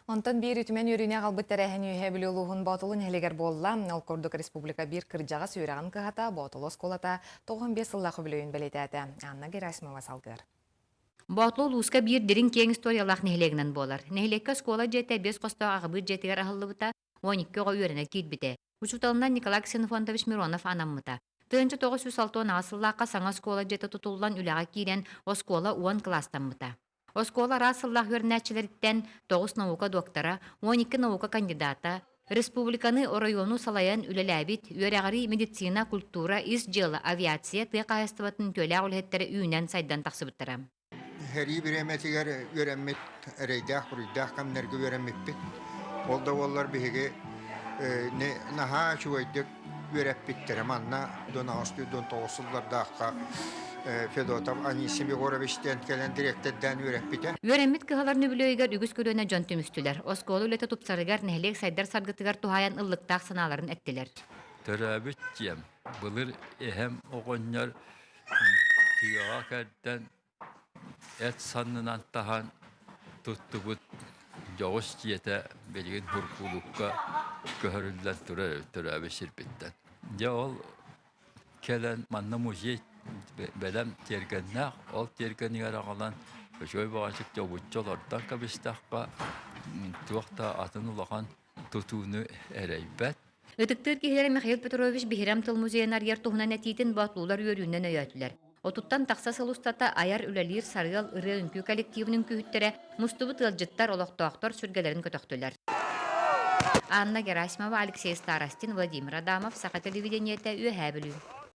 Онтон биир үтүмэн үөрүүнү аҕалбыт тэрээһин Үөһээ Бүлүү улууһун Боотулу нэһилиэгэр буолла. Ол курдук республика биир кырдьаҕас үөрэҕин кыһата Боотулу оскуолата 95 сыллаах үбүлүөйүн бэлиэтээтэ. Анна Герасимова салгыар. Боотулу улууска биир дириҥ киэҥ историялаах нэһилиэгинэн буолар. Нэһилиэккэ оскуола дьиэтэ биэс хостоох аҕабыыт дьиэтигэр аһыллыбыта, 12 оҕо үөрэнэ киирбитэ. Учууталынан Николай Ксенофонтович Миронов анаммыта. 1968 сыллаахха саҥа оскуола дьиэтэ тутуллан үлэҕэ киирэн, оскуола уон кылаастаммыта. Оскуола араас сыллаах үөрэнээччилэриттэн тоҕус наука доктора, 12 наука кандидата, республиканы, оройуону салайан үлэлээбит үөрэҕирии, медицина, культура, ис дьыала, авиация, тыа хаһаайыстыбатын үтүөлээх үлэһиттэрэ үүнэн-сайдан тахсыбыттара. Сэрии бириэмэтигэр үөрэммит эрэйдээх-буруйдаах кэмнэргэ үөрэммиппит. Ол да буоллар биһиги наһаа үчүгэйдик үөрэппиттэрэ. Манна 19 сыллардаахха Федотов Анисим Егорович диэн кэлэн дириэктэрдээн үөрэппитэ. Үөрэммит кыһалар үбүлүөйүгэр үгүс көлүөнэ дьон түмүстүлэр. Оскуола үлэтэ тупсарыгар, нэһилиэк сайдар саргытыгар туһаайан ыллыктаах санааларын эттилэр. Төрөөбүт дьиэм, былыр эһэм оҕонньор тыаҕа кэрдэн эт саннынан таһан туттубут дьоҕус дьиэтэ билигин Буркулукка көһөрүллэн турар эбит төрөөбүт сирбиттэн. Дьэ ол кэлэн манна музей бэлэм тиэргэннээх, ол тиэргэнигэр аҕалан үчүгэй баҕайытык дьобуччу олордон кэбистэххэ туох да атын улахан тутууну эрэйбэт. Ытыктыыр киһилэрэ Михаил Петрович Биһирэм тыл музейын арыйар туһунан этиитин боотулуулар үөрүүнэн өйөөтүлэр. Отуттан тахса сыл устата айар, үлэлиир Сарыал ырыа-үҥкүү коллективын үҥкүүһүттэрэ мустубут ыалдьыттар, олохтоохтор сүргэлэрин көтөхтүлэр. Анна Герасимова, Алексей Старостин, Владимир Адамов, Саха телевидениетэ, Үөһээ Бүлүү.